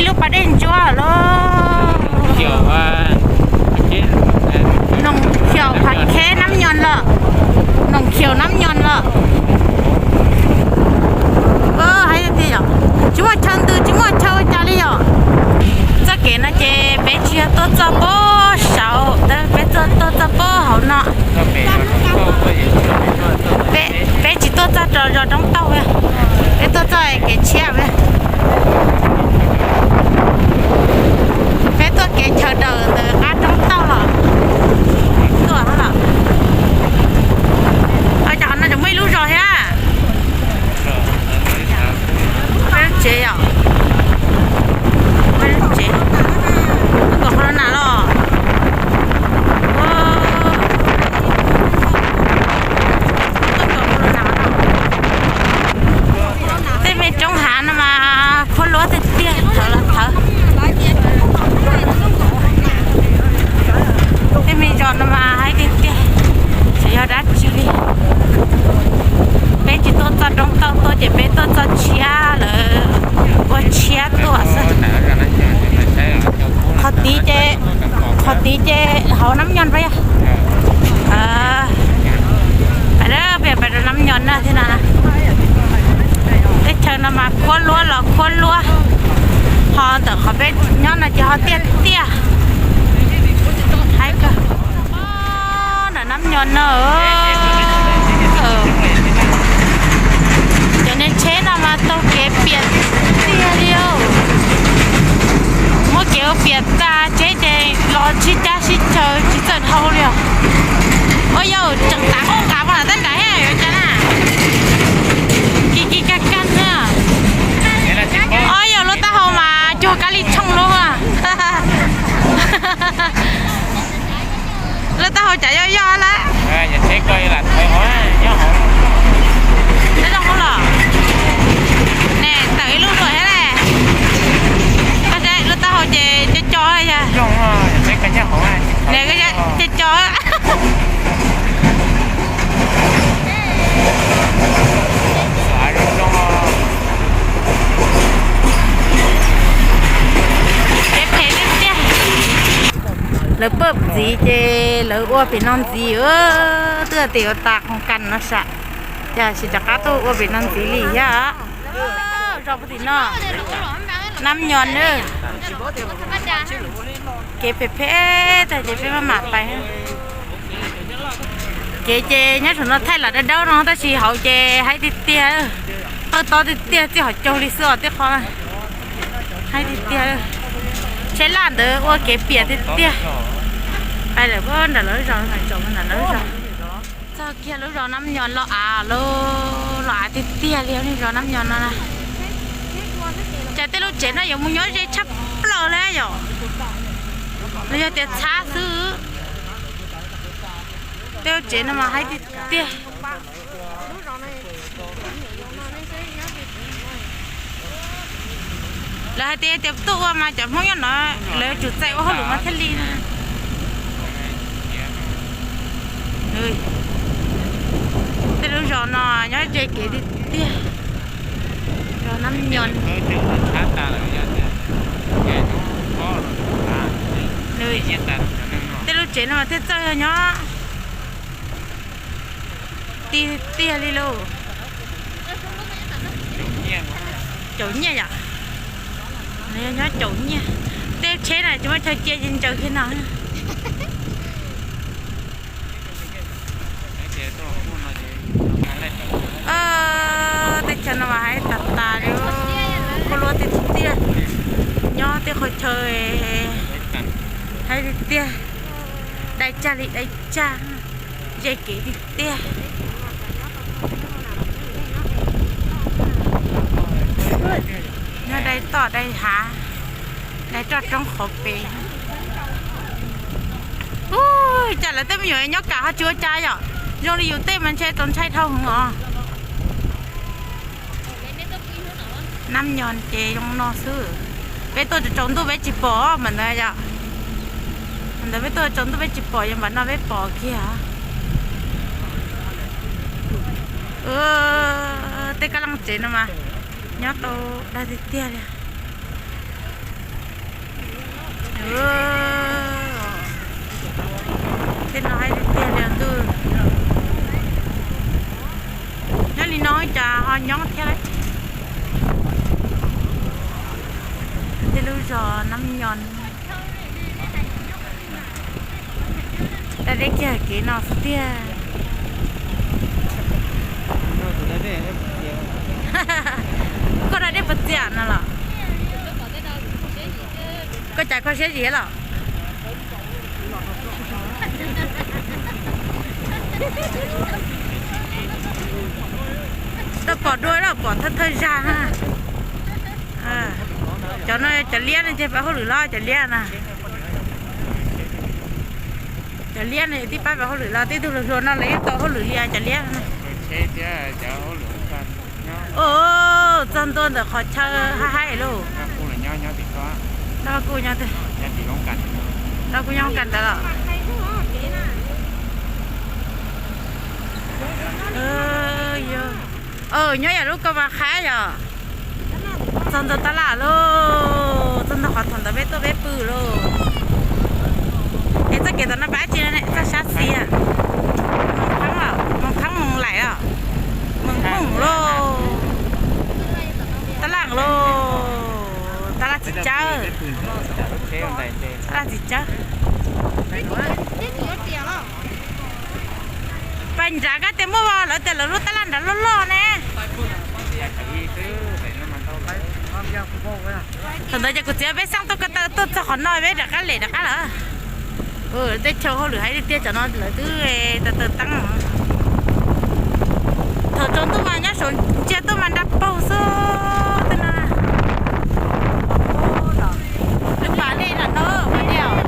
Lub pas dej ntsuab los. Noom Khiaum Phav Kheb Nab Nyoos los. Noom Khiaum Nab Nyoos los. Hais tias yog tsis muaj chaw ntws tsis muaj chaw ua cas li yom. Txoj kev no ces peb tsis yog tuaj txog pem saud, peb tuaj txog pem hauv no. Peb tsis tuaj txog rau zos Roob Taug, peb tuaj txog kev tshiab. Peb tuaj kev chaw daws ntawm qab Roob Taug los tuaj los. Cov no tseem muaj ib lub zos thiab. Peb lub tsev yom. Peb lub tsev. Tuaj nkaus qhov no na los. Tuaj nkaus qhov no na. Tej me roob hav no mas khuab luab tiag tiag, thawv los thawv. Tej me zos no mas haib tiag tiag, tsis yog dab tsi li. Peb tsis tuaj txog Roob Taug tuaj ces peb tuaj txog tshiab lawm, ua tshiab tuaj xwb. Qhov tid ces, qhov tid ces hauv Nab Nyoos pab yog. Peb pais rau Nab Nyoos na thiab na. Teb chaws no mas khuab luab los khuab luab, ho ntawm qhov peb nyob no ces ho tiaj tiaj. Haib kawg. Nram Nab Nyoos no, cov niag tsheb no mas taug kev piam tiag li. Muab kev ua piam tas tsheb ces los sib cab sib caw tsis txawj dhau li os. Ua yog tseem tav qoj nqa mas tab nram thiab yuav cas na. Kis kis kag kag na. Ob yog lub taub hau mas cuag kab li tshooj lub. Lub taub hau cas yoj yoj lawm. Zoo los, ne tawm ib lub dua thiab ne. Koj saib lub taub hau ces co co yog. Co co. Lawv pab ntxiv ces lawv ua pem no ntxiv, twb tias yuav tas qhov kas no sam, cas tsis rov qab tuaj ua pem no ntxiv li thiab. Zos puag tim no, Nab Nyoos na. Kev phem phem tag ces peb maj mam pais. Kev ces nyob saum no thaij lam dawb dawb no tab sis hauv ces haib tiag tiag, qawj tob tiag tiag, txij hauv caug li xwb os, tej qhov haib tiag tiag. Tsheb laj ntawd ua kev piam tiag tiag. Pais lawm puag nram lawv zos, tsom nram lawv zos. Txog kiag lub zos Nab Nyoos los av, los av tiag tiag li lub zos Nab Nyoos no na. Cas tej lub tsev no yuav mus nyob ze tshaj plaws li yom, los yog tias txhab xwb. Tej lub tsev no mas haib tiag tiag. Lawv hais tias tias tuaj ua mas cov Hmoob nyob no lawv tsum txais ua hauj lwm mas thiaj li na. Tej lub zos no nyob ze kev tiag tiag. Zos Nab Nyoos. Tej lub tsev no mas thiaj txawj yog nyob tiag tiag li lauj. Caum nyiaj yom. Nws yog nyob caum nyiaj. Tej tsheb na tsis muaj chaw cia ces ntsaws kiag no. Tej chaw no mas haib tas tas li, khuab luab tiag tiag. Nyob tej qhov chaw haib tiag tiag, dai tsag li dai tsag, ze kev tiag tiag. Nyob dai toj dai hav, dai roj roob qhov pem. Ub, cas lawv tej me nyuam nyob kam ho tsis ua cas yom, zoo li yus tej mas ntshe txaus ntshai dhau heev os. Nab Nyoos ces zoo no xwb. Peb tuaj tsaus ntuj peb tsis pom mas ntawd yom. Ntawd peb tuaj tsaus ntuj peb tsis pom, yog npam no peb pom kiag. Tej kab leej tsev no mas nyob tau dag tiag tiag li. Zos Nab Nyo. Da dej kiag kev no xwb tiag. Koj da dej puas txias no los? Koj cas kho siab zim los? Tau pom dua los pom thawj thawj zag na. Cov no cov liab no ces pab hauj lwm los cov liab na. Cov liab no tib pab pab hauj lwm los tib tug hluas hluas no lawv yeej tau hauj lwm li cov liab. Txog ntua ntawm qhov chaw haib haib lauj. Kuj nyob ntawd los. Nyob yam lub koj mas qhab yom. Txog ntua tab laj lauj, txog ntua qhov thaum ntawd peb tuaj peb pw lauj. Es txoj kev tom no pab tsi no ne, txoj sab xis, Moos Pheeb Moos Laim os, Moos Pheeb lauj, tab laj lauj, tab laj txiv tsawb, tab laj txiv tsawb. Pais nrad koj tias muaj lawv tias lawv lub tab laj nrad loj loj ne. Thaum ntawd ces kuv txiv peb xeeb tuaj ko taw tuaj txog qhov no peb rov qab lem rov qab lawm. Tej chaw hauj lwm haib tiag tiag, cov no lawv twb taws taws teeb. Thaum tsaus ntuj mas nyob saum ntsia tuaj mas nra paug xwb tej no. Lub pas dej nram no, pas dej os.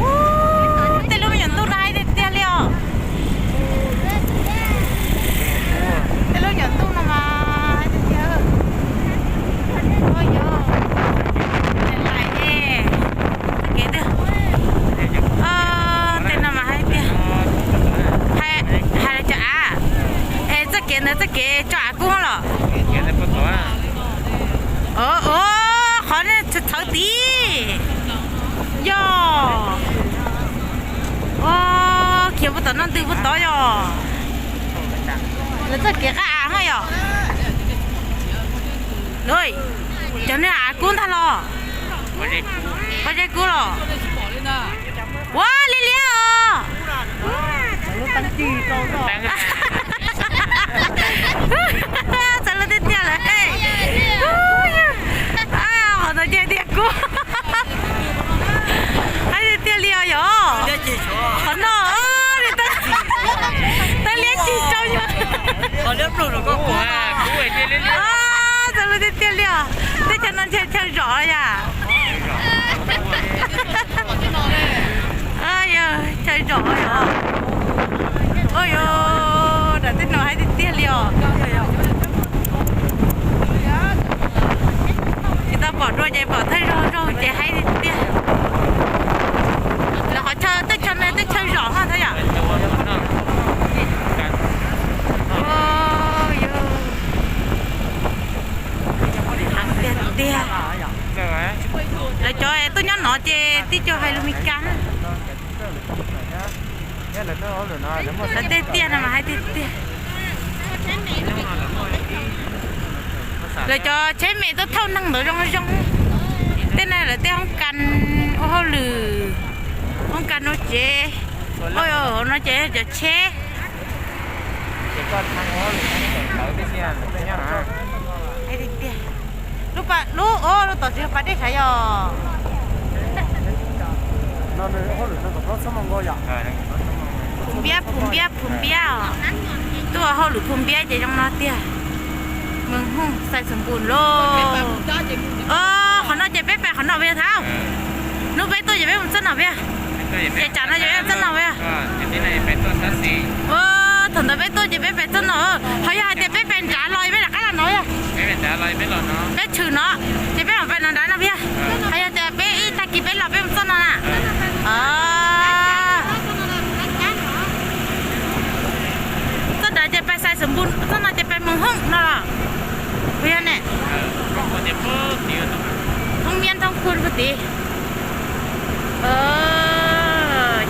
Ub, tej lub me nyuam ntuj no haib tiag tiag li os. Tej lub nyuam ntuj no mas haib tiag tiag. Ua yog, lais ne, kev twg, tej no mas haib tiag. Hais cov av, es txoj kev ntawd txoj kev tso av kub los? Qhov txhawv tid. Yog, khiav puag tom no ntws puag tod yog. Lawv txoj kev qab av hos yog. Cov niag av kub ntag los? Pob zeb kub los? Ua, liab liab os. Txawv lub tiag tiag lawm. Qhov no tiag tiag li os yog. Qhov no, tawg liab cig tsau yog. Txawv lub tiag tiag li os. Teb chaws no ntshe chaw zom yom. Yog chaw zom yog. Ua yog, nram tej no haib tiag tiag li os. Tsis tau pom dua ces pom thawj zaug zaug ces haib tiag tiag. Lawv qhov chaw, tej chaw no tej chaw zom hos thiab yom. Tiag tiag. Lawv cov tuaj nyob no ces tib co hais lus Meskas. Lawv tej tiaj no mas haib tiag tiag. Lawv cov tsheb me tuaj thauj neeg ntawd zoo zoo. Tej no lawv tej hoob kas ua hauj lwm, hoob kas ua tsev. Ua no ces cov tsheb. Lub, lub, lub tom tsis yog pas dej sav yog. Phum Npiab, Phum Npiab, Phum Npiab os. Tuaj hauj lwm Phum Npiab ces zoo no tiag. Moos Hooj Xais Xoom Npus lauj. Qhov no ces peb pais qhov no peb yog thaum hnub peb tuaj ces peb mus txoj no peb yog. Ces tsam no ces peb txoj no peb yog. Thaum ntawd peb tuaj ces peb pais txoj no. Ho yog hais tias peb pais nrad los peb rov qab los no yog. Peb tshwm no ces peb mam pais no nrad no peb yog. Ho yog tias peb ib tag kis peb los peb mus txoj no na. Txoj nrad ces pais Xais Xoom Npus, txoj no ces pais Moos Hooj no los? Puas yog ne? Thoob Miab Thoob Khu puag tid.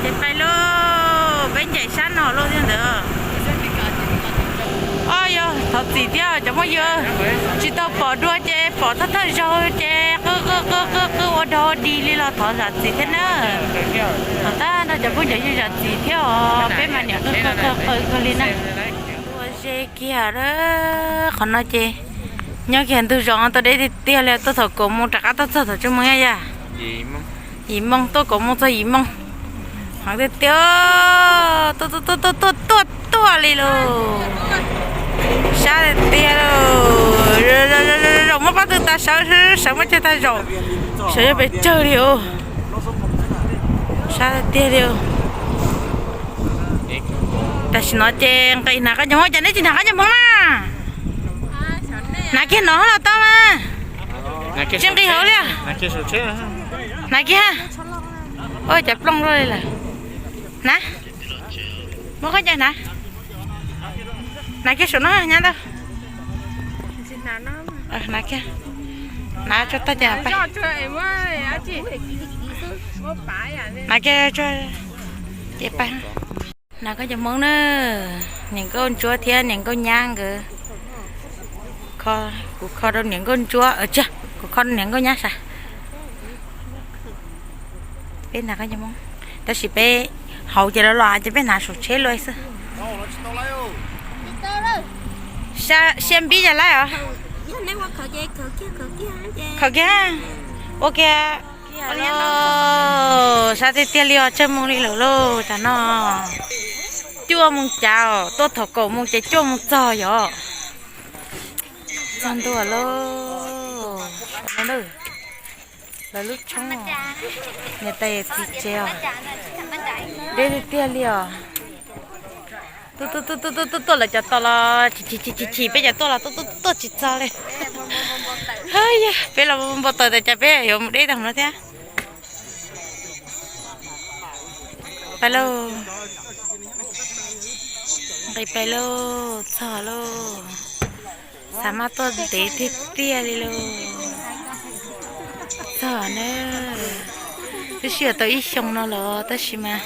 Ces pais lauj, peb ncaim sab no lauj thiab ntawd. O yog, txim thiab cov phooj ywg. Tsis tau pom dua ces pom thawj thawj zaug ces qw qw qw qw qw ua dog ua dig li los thov zam txim thiab na. Thov tag nrho cov phooj cov ywg zam txim thiab os, peb mas niam qw qw qw qw kawg li na. Ua ze kiag, qhov no ces nyob kiag ntug zos tau deb tiag tiag li, tuaj thaum kaum moos rov qab tuaj txog thaum tsawg moos ya yam. Yim moos, tuaj kaum moos txog yim moos. Heev tiag tiag, tuaj tuaj tuaj tuaj tuaj tuaj li lauj. Sab tiag tiag lauj. Zaum muab pob tw tas sawv, sawv muab tsawg tas zaum, sawv yog pes tsawg li os. Sab tiag tiag li. Tam sim no ces nqis hnav qab ncaug hmoob, cas neb tsis hnav qab ncaug hmoob na? Hnav kiag no los tau mas. Tsis nqis hauv li. Hnav kiag. Ua cas plooj luaj li lawm. Hnav. Muab qab ncaug hnav. Hnav kiag saum no nyab ntag. Hnav kiag. Hnav tso tag ces hnav kiag tso ces pab. Hnav qab ncaug hmoob na. Niam nkauj ntsuab thiab niam nkauj nyab nkawd. Kuv kho rau niam nkauj ntsuab, kuv kho rau niam nkauj nyab sas. Peb hnav qab ncaug hmoob, tab sis peb hauv ces los los ces peb hnav saum tsheb luaj xwb. Xya npib yam laij os. Khaws kiag, ua kiag. Sab tiag tiag li os, tsawg moos li lawm lauj, tam no cuaj moos cas, tuaj thaum kaum moos ces cuaj moos txog yom. Txog ntua lauj. Lawv lub tshoob, niam tais txiv tsev os. Deb tiag tiag li os. Tuaj tuaj tuaj tuaj tuaj lawv cov tos los chim chim chim chim chim, peb cov tuaj los tuaj tuaj tuaj tsis txog li. Yog peb los npau taws tas cas peb yuav mus deb tag no thiab. Pais lauj. Nqis pais lauj, txog lauj. Xav mas tuaj ntev tiag tiag li lauj. Txog na, twb sij hawm tau ib xyoo no lawm tab sis mas,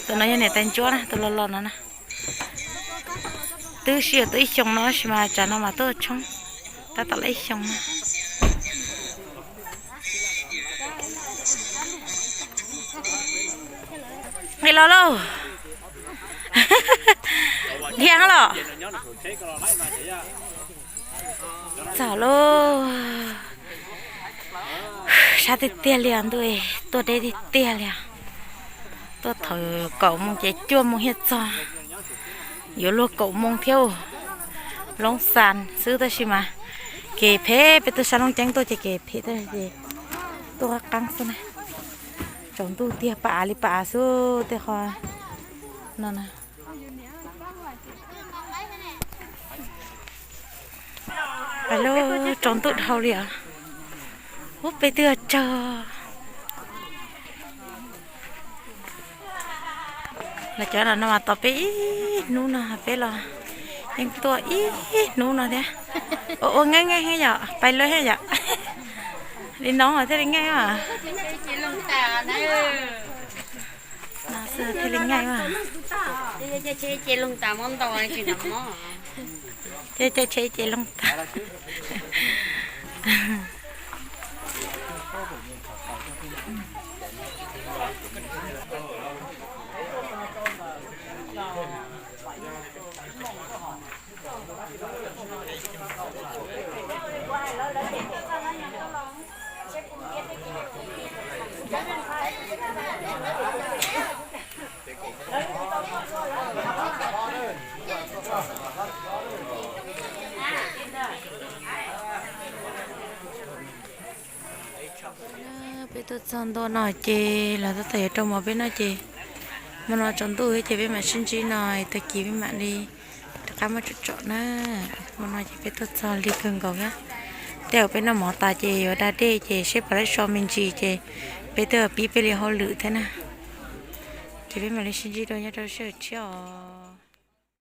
tus no yog niam tais ntsuab na, tus los los no na. Twb sij hawm tau ib xyoo no tab sis mas tsam no mas tuaj tshoob tab tom lawm ib xyoo no. Nqis los lauj. Dhia los. Txog lauj. Sab tiag tiag li os ntuj, tuaj deb tiag tiag li os. Tuaj thaum kaum moos ces cuaj moos thiaj txog. Yuav luag kaum moos thiab. Loob xas xwb tab sis mas kev phem, peb tuaj sab Looj Ceeb tuaj ces kev phem ces tuaj qab qeeb xwb na. Tsaus ntuj tiag, pas av li pas av xwb tej qhov no na. Pais lauj, tsaus ntuj dhau li os. Ub, peb twb tsawg. Los cov no mas tos peb ib hnub no, peb los yeej tuaj ib hnub no thiab. Ua ua ngeej ngeej thiab yom, pais lawm thiab yom. Li no thiaj li ngeej os. No xwb thiaj li ngeej os. Ces caij tsheb ces loo tas. Peb tuaj txog ntua no ces lawv tab tom yuav rau mov peb noj ces hmo no tsaus ntuj thiab ces peb mam sib ntsib no, tag kis peb mam li rov qab muab tsom tsom na. Hmo no ces peb tuaj txog lig kawg nkaus thiab. Tej zaum peb noj mov tas ces yuav da dej ces seb puas tau so me ntsis ces peb twb pib peb li hauj lwm thiab na. Ces peb mam li sib ntsib dua nyob rau sij hawm tshiab os.